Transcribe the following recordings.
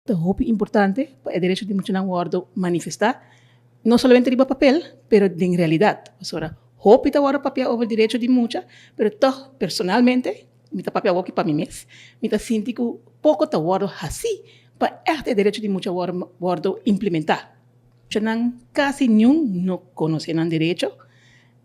Ta hopi importante pa e derecho di muchanan wordo manifesta, no solamente riba papel, pero den realidad. Pasobra hopi ta wordo papia over derecho di mucha, pero tog personalmente, mi ta papia awoki pa mi mes, mi ta sinti cu poco ta wordo haci pa echt e derecho di mucha wordo implementa. Muchanan casi niun no conoce nan derecho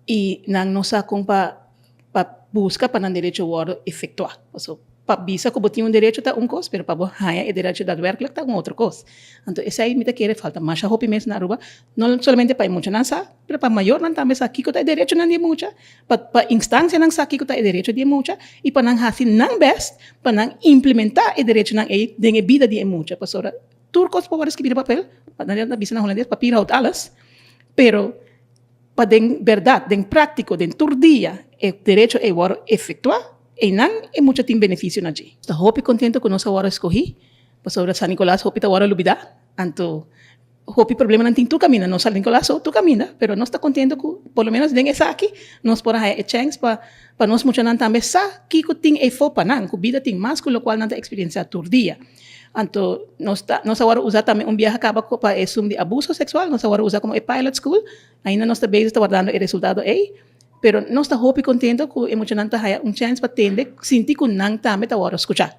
y nan no sa con pa pa busca pa nan derecho wordo efectua. Paso pa bisa cu bo tin un derecho ta un cos, pero pa bo haya e derecho daadwerkelijk ta un otro cos. Anto esey mi ta kere falta masha hopi mes na Aruba, no solamente pa e muchanan sa, pero pa mayornan tambe sa kico ta e derechonan di e mucha, pa pa instancianan sa kico ta e derecho di e mucha y pa nan haci nan best pa nan implementa e derechonan ey den e bida di e mucha. Pasobra tur cos por wordo scribi na papel, nan ta bisa na Holandes, papier houdt alles, pero Pa den bèrdat, den práktiko, den tur dia e derecho ei wòrdu efektuá, einan e mucha tin benefisio na dje. Ta hopi kontento ku nos a wòrdu eskohí, pasobra San Nicolas hopi ta wòrdu lubidá, anto hopi problemanan tin tur kaminda, no San Nicolas so, tur kaminda, pero nos ta kontento ku por lo menos den esaki nos por a haña e chèns pa pa nos muchanan tambe sa kiko tin eifó pa nan, ku bida tin mas ku lokual nan ta eksperensiá tur dia. Anto nos ta nos a wòrdu usa tambe un biaha kaba pa esun di abuso seksual, nos a wòrdu usa komo e pilot school, ainda nos ta bezig ta wardando e resultado ei, pero nos ta hopi kontento ku e muchanan ta haya un chèns pa tende, sinti ku nan tambe ta wòrdu skuchá.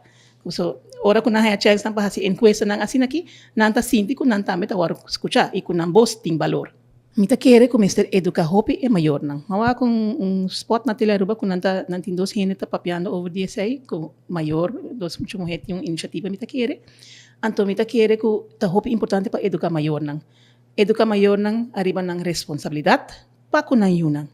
So ora ku nan haya chènsnan pa hasi enkuestanan asina aki, nan ta sinti ku nan tambe ta wòrdu skuchá i ku nan bos tin balor. Mi ta kere ku mester eduká hopi e mayornan. Mi a wak un un spot na Tele Aruba ku nan ta nan tin dos hende ta papiando over di esei ku mayor dos mucha muhé tin un inisiativa mi ta kere. Anto mi ta kere ku ta hopi importante pa eduká mayornan. Eduká mayornan ariba nan responsabilidat pa ku nan yunan.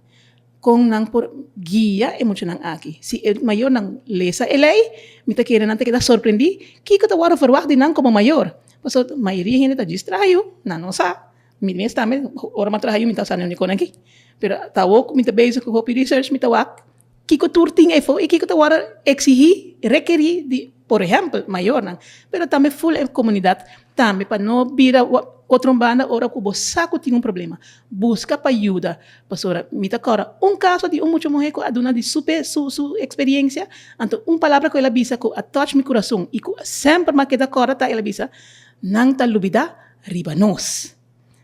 Kon nan por guia e muchanan aki. Si e mayornan lesa e lei mi ta kere nan ta keda sorprendí kiko ta wòrdu verwagt di nan komo mayor. Pasobra mayoria hende ta djis traha yu, nan no sa. Mi mes tambe ora mi a traha yu mi ta sa ni kon aki. Pero ta awor ku mi ta bezig ku hopi research mi ta wak kiko tur tin efo i kiko ta wòrdu eksihí, rekerí di por ehèmpel mayornan. Pero tambe ful e komunidat tambe pa no bira otro banda ora ku bo sa ku tin un problema. Buska pa yuda. Pasobra mi ta kòrda un kaso di un mucha muhé ku a duna di su su su eksperiensia, anto un palabra ku el a bisa ku a touch mi kurason i ku semper mi a keda kòrda ta el a bisa, Nan ta lubidá riba nos.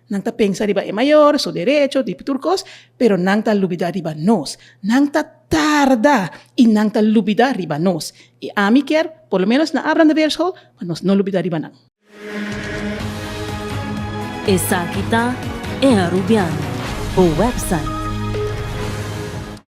Nan ta pensa riba e mayor, su derecho, di tur kos, pero nan ta lubidá riba nos. Nan ta tarda i nan ta lubidá riba nos. I ami kier, por lo menos na Abraham de Weerschool, pa nos no lubidá riba nan. Esaki ta E Arubiano, bo website.